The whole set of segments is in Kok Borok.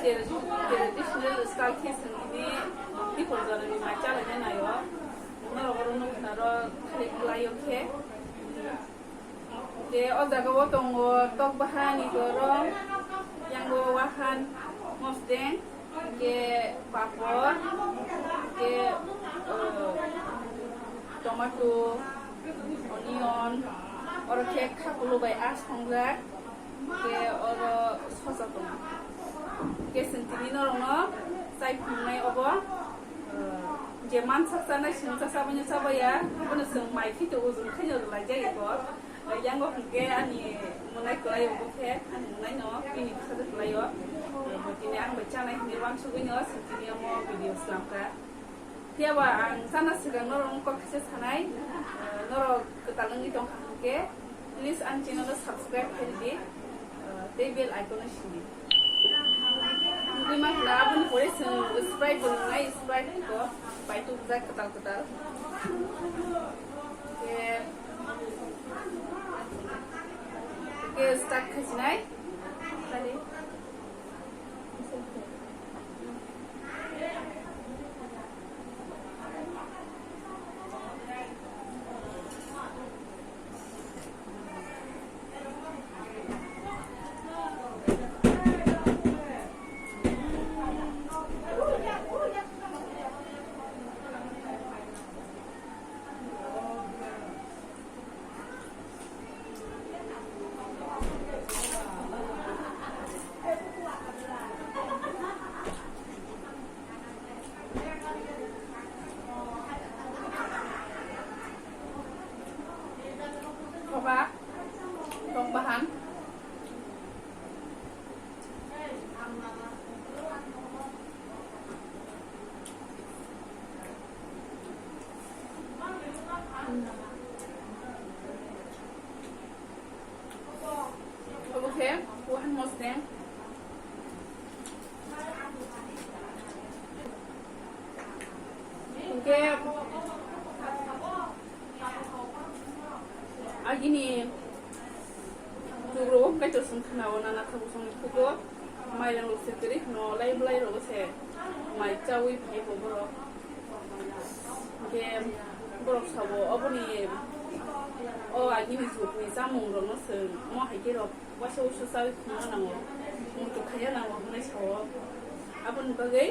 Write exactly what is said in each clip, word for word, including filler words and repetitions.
Traditional style khe chwng tini Tripura jorani mai chalaina naio. Norok oro nukha ro khali bwlaio khe. Khe o jaga o tongo tok bahan, ni borok, yango wahan, mosdeng, khe papor, khe, uh, tomato, onion, oro khe khakulu bai aa songjak. Khe oro sosa tongo. Khe chwng tini norokno chai phunuknai obo, uh, je mansak chanai, chwng cha chabaino chabaya, abono chwng mai khe to ujul khaino rwlaijak eko. Yango hwnkhe ani mwnai kwlai obo khe, ani mwnaino bini bwsajwk kwlaio. Uh, bo tini ang bai chanai hwnwi uansugwino chwng tini omo video slamkha. Phiya ba ang chana swkang norok wng kok kisa sanai, eh, norok kwtal wngwi tongkha hwnkhe, please ang channel no subscribe khaidi, eh, tei bell icon no sidi. Wngwi mankha aboni pore chwng Sprite bo nwngnai, Sprite bo bai tubujak kwtal kwtal. Khe, khe start khaisinai. Koba, tong bahan. Obo khe wahan mosdeng. Hwnkhe agini jugro kaitor song khna o nana thabu song ni khugo mairang rok se kwrwi khno lai bwlai rogo se mai chawi phai bo borok. Hwnkhe borok sabo oboni o agini jugni chamung rokno se mo hai khe rok waisa waisa chawi khna nango, muitu khaiya nango hwnwi sao. Aboni bagwi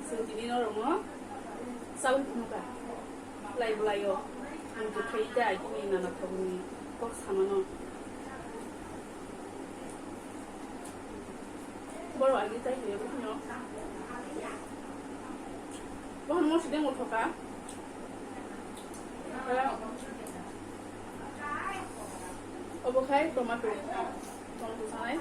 chwng tini norokno chawi khna kha. Lai bwlaio ang kwthai tei agini nana thokni kok samano. Borok agi tai hwnwi buphano. Bohan mosdeng uthoka. Obo khai tomato. Tomato sanai.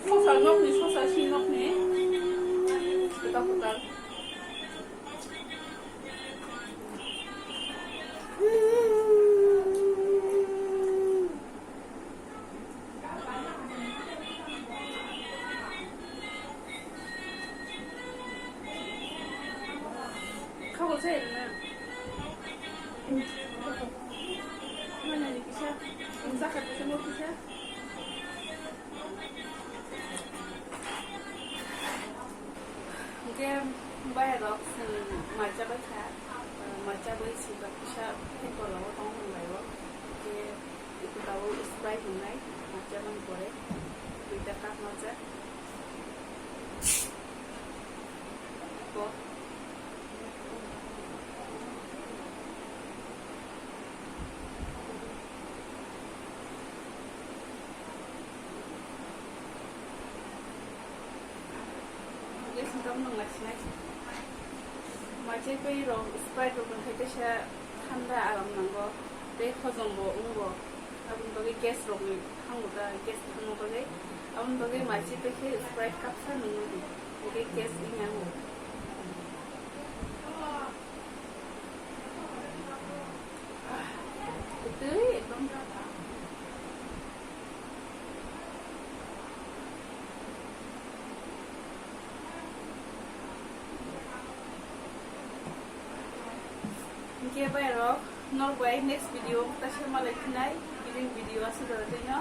Sosa nokni, sosa si nokni. Kwtal kwtal. Khabo se na. Mana ni kisa, ang saka kisa mo kisa. Hingke bayarok chwng mai chabai kha, mai chabai swijak kisa phin tola o tong hwnlai o. Hingke iko tabuk Sprite hwnlai mai chabani pore duita cup manjak. Bo. Yes, nang nang nai sinai. Mai chabai rok, Sprite rok hai kaisa thanda aram nango, tei hojom bo wngo. Aboni bagwi gas rokni thango da, gas thangna bagwi. Aboni bagwi mai chabai khe Sprite kapsa nungwi di. Hingke gas wngya wngo. Twi ekdom. Hingke bayarok, norok bai next video ta se malai phinai, bini video aswk jora twi no.